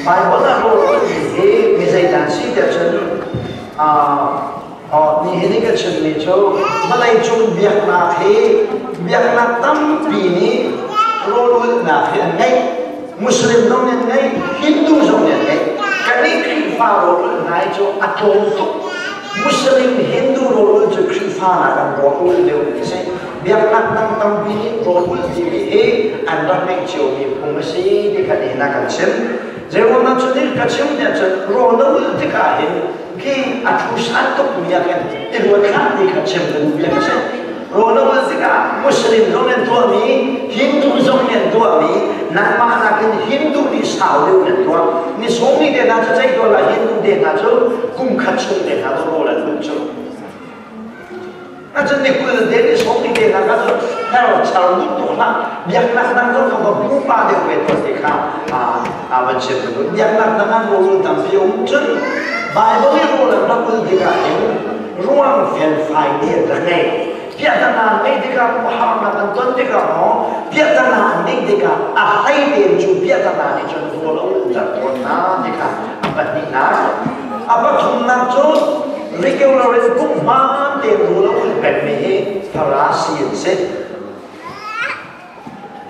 Bible ah rawl ulmi hi mi zeidah an si tiah cun nihin i ka chimmi cu vawleicung biaknak hi biaknak tampi nih rawl ulhnak hi an ngeih. Muslim zong nih an ngeih, Hindu zong nih an ngeih. Kannih Khrihfa rawl ulh hna hi cu a tlawm tuk. Muslim, Hindu rawl ulh cu Khrihfa nakin rawl ulh deuh an si. Biaknak dang tampi nih rawl ulh timi hi an rak ngeih ciomi phung a si ti kha nihin ah kan chim. Zeiruangah cun hi ka chim tiah cun rawl na ulh tikah hin khi a thu san tukmi ah khin i ruat hlah ti kha chim ka duh bia ka si. Rawl na ulh tikah Muslim zong nih an tuahmi, Hindu zong nih an tuahmi, nangmah nakin Hindu nih sau deuh in an tuah. Ni sawmli te hna cu ceih tuah lah Hindu te hna cu kum khat chung te hna cu rawl an ulh cu. Cun ni 20 te ni 40 te hna kha cu her char duh tuk hlah. Biaknak dang zong kha va pupa deuh ve tuah ti kha a van chim ka duh. Biaknak dang ah rawl tampi a um. Cun Bible i rawl an rak ulh tikah hin ruang felfai te an rak ngei. Piahtana an ngeih tikah harnak an ton tikah maw piahtana an ngeih tikah a hlei tein cu piahtana nih cun rawl a ulhter tawn hna ti kha a pahnihnak. A pathumnak cu regular in kum hmaan tein rawl a ulh pengmi hi Farasi an si.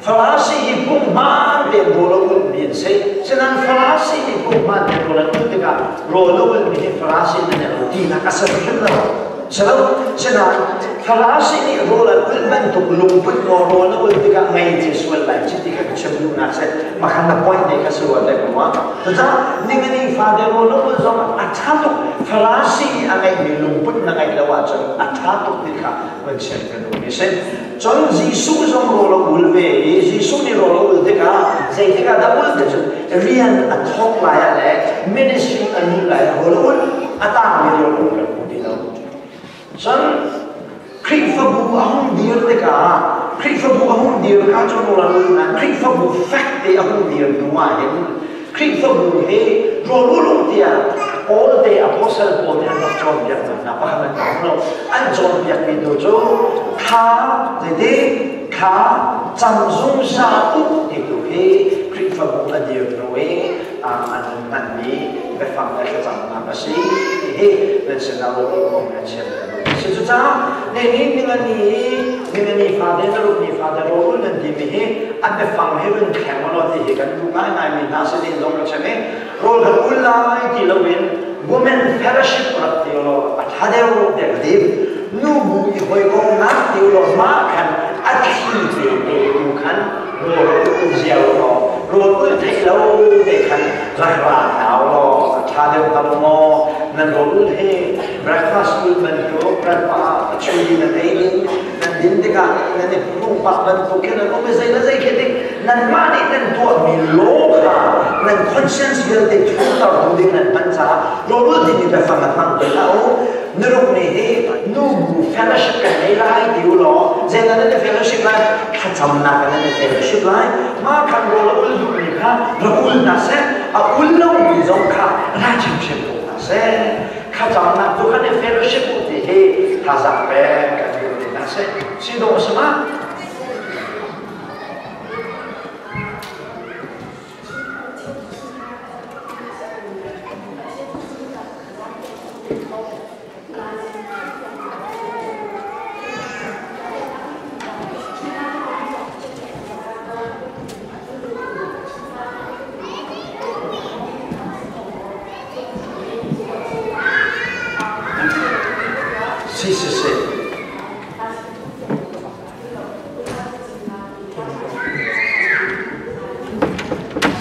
Farasi hi pum hmaan tein rawl a ulhmi an si. Sinain Farasi nih pum hmaan tein rawl an ulh tikah rawl a ulhmi hi Farasi nan i lo tinak a si hrim lo. Silo, sinain Farasi nih rawl an ulh bantuk lungput maw rawl na ulh tikah ngei ci sual lai ci ti kha ka chim duhnak si. Makhan na point ne kha si rua te ko ma. Cucaah ningani fate rawl na ulh zong a ṭha tuk. Farasi nih a ngeihmi lungput na ngeih lo ahcun a ṭha tuk ti kha van chim ka duhmi si. Cun Jesuh zong rawl a ul ve i Jesuh nih rawl a ul tikah zeitik ah dah ul ti cun rian a thawk lai ah le ministry a luh lai ah rawl a ul a tangmi rawl ul kan hmu ti lo. Cun Khrihfabu a hung dir tikah Khrihfabu a hung dir kha cun rawl a ul nain Khrihfabu fek te a hung dir hnu ah hin Khrihfabu hi rawl ul u tiah Paul te apostle pawl nih an rak cawnpiak hna pakhat an cawng lo. An cawnpiakmi tu cu thla zeiti thla cam zungzal u ti tu hi Khrihfabu a dir hnu i an hmanmi biafang le thlacamnak a si ti hi nan sinah rawl ul kong an chim. Si cucaah nihin ningani ningani fate naruk ni fate rawl ul nan timi hi a biafang hi run thleng law ti hi kan duh ngaingaimi hna si din zong ka chim i rawl kan ul lai ti loin women fellowship rak ti law a ṭha deuh tiah ka ti. Nu bu i hawikomnak ti law mah khan a thli te te tu khan rawl ul zia law rawl ul theih lo te khan rak ra hna law a ṭha deuh hnga maw nan rawl ul hi breakfast ul bantuk breakfast a chui nan ei ding nan din tikah nan i pumpak bantuk khin an um i zei le zei khi tik nanmah nih nan tuahmi law kha nan conscience vialte thuter tu ding nan hman caah rawlul timi biafang an hmang te hlah u. Nuruk nih hi nu bu fellowship kan ngei lai ti u law zeidah nan i fellowship lai? Thlacamnak nan i fellowship lai. Mah khan rawl a ul duhmi kha rak ul hna seh, a ul lomi zong kha ra chiamchiam ko hna seh. Thlacamnak tu kan i fellowship u ti hi thazaang pek kan duh ti hna seh. Si dawh a si ma? Si si si.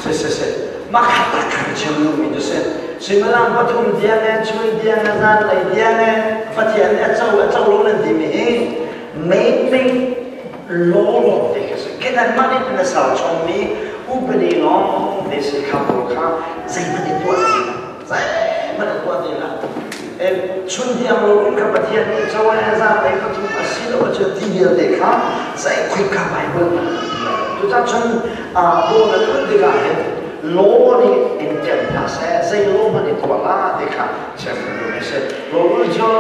Si si si. Mah kha tak kha chim duhmi cu si. Suimilam 3 tiang e, chun tiang e, zanlei tiang e, Pathian nih a co a co lo nan timi hi main main law lawng te kha si. Khi nanmah nih na ser chommi upadi lawng te si kha pawl kha zeihmanh i tuah ti lo. Zeihmanh i tuah ti lo. Chun tiang lo in kha Pathian nih co e zanlei 3 a si lo ahcun ti vialte kha zei khoika Bible Cucaah cun rawl an ulh tikah hin law nih in ṭem hna seh, zei law hmanh i tuah hlah ti kha chim kan duh a si. Rawl ulh cu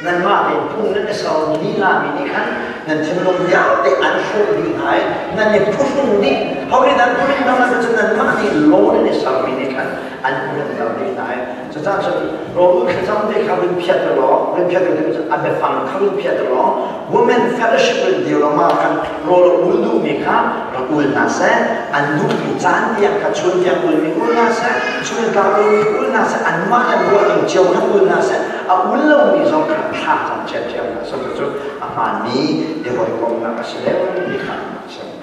nanmah tein phung nan i ser lila mi nih khan nan thinlung vialte an hrawh dih hna i nan i phuhrung dih. Ho nih nan phuhrung hna cu nanmah nih rem lo rih hna i cucaah cun rawl thlacam te kha vun phiat law vun phiat cu a biafang kha vun phiat law women fellowship in dir law ma khan rawl a ul duhmi kha rak ul hna seh, an duhmi caan tiang kha chun tiang ulmi ul hna seh, chun tlak ulmi ul hna seh, anmah le ruah ning cio khan ul hna seh, a ul lomi zong kha thla cam ṭhiamṭhiam hna seh. Cucu a hmaanmi i hawikomhnak a si deuh ti kha a chim.